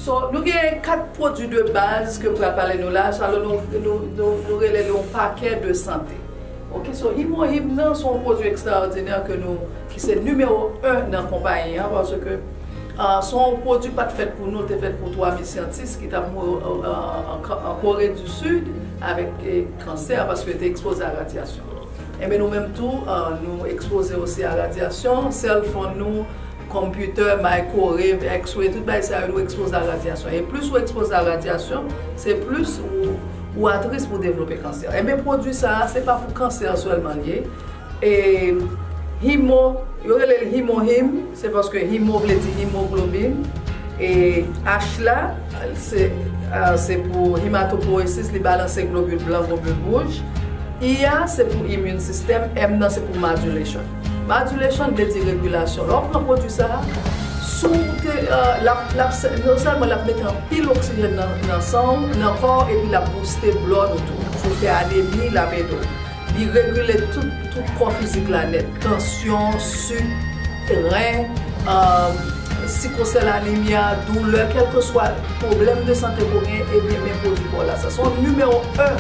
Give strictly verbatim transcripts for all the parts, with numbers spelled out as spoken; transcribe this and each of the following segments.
So, nou gen kat pwodui de baz ke m pral pale nou la. So, alò, nou, nou, nou, nou rele li yon pakè de sante. Ok, so Himo Him nan se yon pwodui ekstraòdinè ke nou, ki se nimewo en nan konpayi an, paske ah, se yon pwodui pa t fèt pou nou, te fèt pou twa mil syantis ki t ap mouri ah, an, an Kore di Sid avèk eh, kansè, paske yo te ekspoze a radyasyon. Enben nou menm tou, ah, nou ekspoze osi a radyasyon, cell phone nou, computer, microwave, x-ray, tout bagay sa yo nou ekspoze a radyasyon. E plis ou ekspoze a radyasyon, se plis ou, ou at risk pou devlope kansè. Enben pwodui sa a, se pa pou kansè sèlman l ye. E Himo, yo rele l Himo Him, se paske Himo vle di imoglobin. E H la, se, ah, se pou hematopoiesis, li balanse globil blan, globil wouj. I a, se pou immune system, M nan, se pou modulation. Modulation vle di regilasyon. Lè w pran pwodui sa a, si w te, ah, l ap, l ap, non sèlman l ap mete anpil oksijèn nan, nan san w, nan kò w, epi l ap booste blood ou tou. Si w fè anemi, l ap ede w. Li regile tout, tout kò fizik la nèt. Tansyon, sik, ren, um, sikosèl anemya, doulè, kèlkeswa pwoblèm de sante ke w gen, ebyen, men pwodui pa w la sa. Se yon nimewo en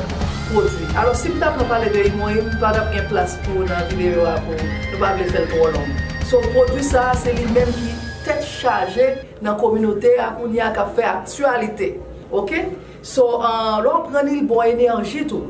pwodui. Alò, si m ta pran pale de Himo Him, m pa t ap gen plas pou w nan videyo a, pou nou pa vle fè l twò long. So, pwodui sa a, se li menm ki tèt chaje nan kominote a kounye a k ap fè aktyalite. Ok? So, ah, lè w pran li, li ba w enèji tou.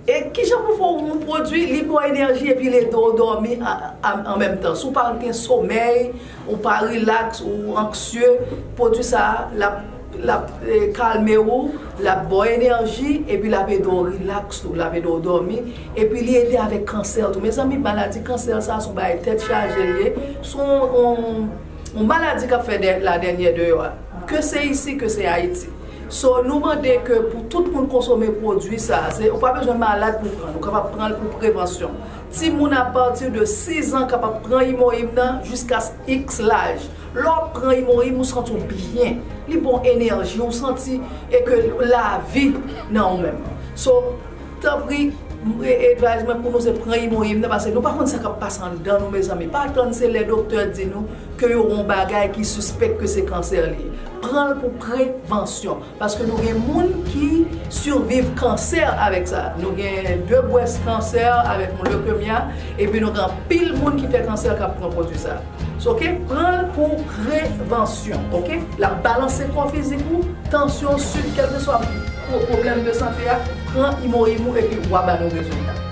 E kijan pou fè yon pwodui, li ba w enèji epi l ede w dòmi a, a, an menm tan. Si w pa gen somèy, ou pa rilaks, ou anksye, pwodui sa a, l ap, l ap, eh, kalme w, l ap ba w enèji, epi l ap ede w rilaks tou, l ap ede w dòmi, epi li ede avèk kansè tou. Mezanmi, maladi kansè sa, se yon bagay tèt chaje l ye, se yon, yon, yon maladi k ap fè dè, la dènyè deyò a. Ke se isi, ke se Ayiti. So, nou mande ke pou tout moun konsome pwodui sa a. Se, ou pa bezwen malad pou pran l. Ou kapab pran l pou prevansyon. Timoun apati de sis an kapab pran Himo Him nan jiska x laj. Lè w ap pran Himo Him, ou santi w byen. Li ba w enèji, ou santi e ke lavi nan ou menm. So, tanpri, m-, e-, advice mwen pou nou se pran Himo Him nan, paske nou pa konn sa k ap pase anndan nou, mezanmi. Pa tann se lè doktè di nou ke yo gen yon bagay ki sispèk ke se kansè li ye. Pran l pou prevansyon, paske nou gen moun ki siviv kansè avèk sa. Nou gen de breast cancer avèk yon leukemia, epi nou gen anpil moun ki fè kansè k ap pran pwodui sa. So, ok, pran l pou prevansyon, ok? L ap balanse kò fizik ou, tansyon, sik, kèlkeswa pwo-, pwoblèm de sante a, pran Himo Him ou epi w a ba nou rezilta.